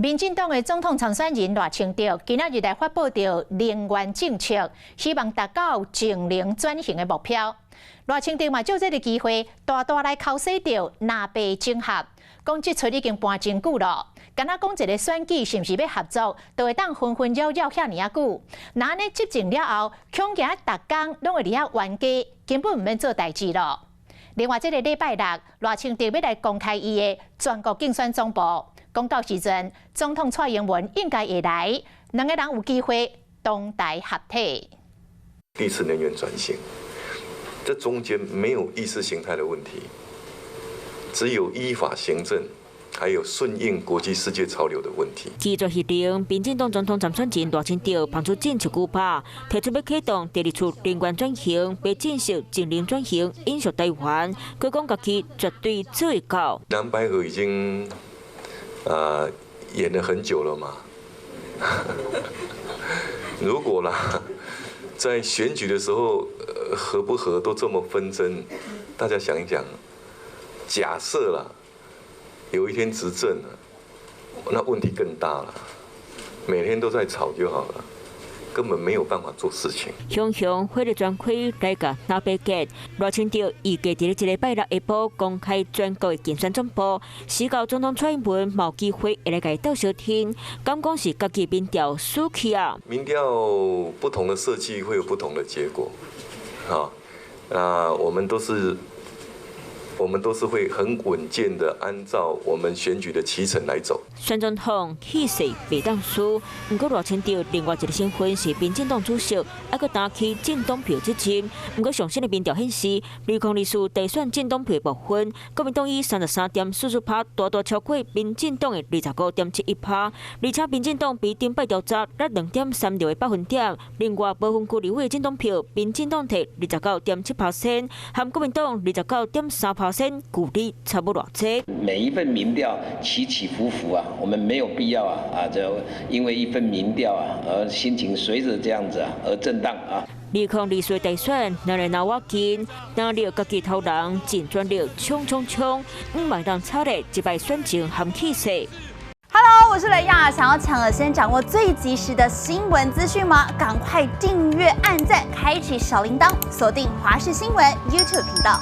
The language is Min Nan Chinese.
民進黨的總統參選人賴清德今仔日來發布著能源政策，希望達到淨零轉型的目標。賴清德嘛藉這个機會，大大來剾洗著藍白整合，講這齣已經盤真久囉，敢若講一个選舉是毋是欲合作，都會當紛紛擾擾遐爾仔久。若按呢執政了後，恐驚逐工攏會佇遐冤家，根本毋免做代誌囉。另外，這个禮拜六，賴清德欲來公開伊的全國競選總部，講到時陣，總統蔡英文應該會來，兩个人有機會同台合體。第一次能源轉型，這中間沒有意識形態的問題，只有依法行政，還有順應國際世界潮流的問題。記者協定，民進黨總統參選人賴清德放出政策句拍，提出欲啟動第二次能源轉型，欲正式淨零轉型，永續台灣。閣講家己絕對做會到。藍白合已經演了很久了嘛。如果啦，在選舉的時候，合不合都這麼紛爭，大家想一想，假設啦，有一天執政了，那問題更大了。每天都在吵就好了，根本沒有辦法做事情。雄雄火力全開來共藍白結，賴清德預計佇咧這禮拜六下晡公開全國的競選總部，時到總統蔡英文嘛有機會會來共伊鬥相聽，敢講是家己民調輸去啊？民調不同的設計會有不同的結果，好，那我們都是會很穩健的按照我們選舉的期程來走。選總統氣勢袂當輸，毋過賴清德另外一个身份是民進黨主席，猶閣擔起政黨票責任。毋過上新的民調顯示，2024大選政黨票部分，國民黨以33.44%大大超過民進黨的25.71%，而且民進黨比頂擺調查落2.36個百分點。另外，無分區立委的政黨票，民進黨提29.7%，和國民黨29.3%，距離差無偌濟。每一份民調起起伏伏啊，我們沒有必要啊，就因為一份民調啊而心情隨着這樣子啊而震盪啊。2024大選，若來拿我近，拿著家己頭人盡全力衝衝衝，毋會當差咧一擺選情和氣勢。 Hello，我是雷亞，想要搶先掌握最及時的新聞資訊嗎？趕快訂閱、按讚、開啟小鈴鐺，鎖定華視新聞 YouTube 頻道。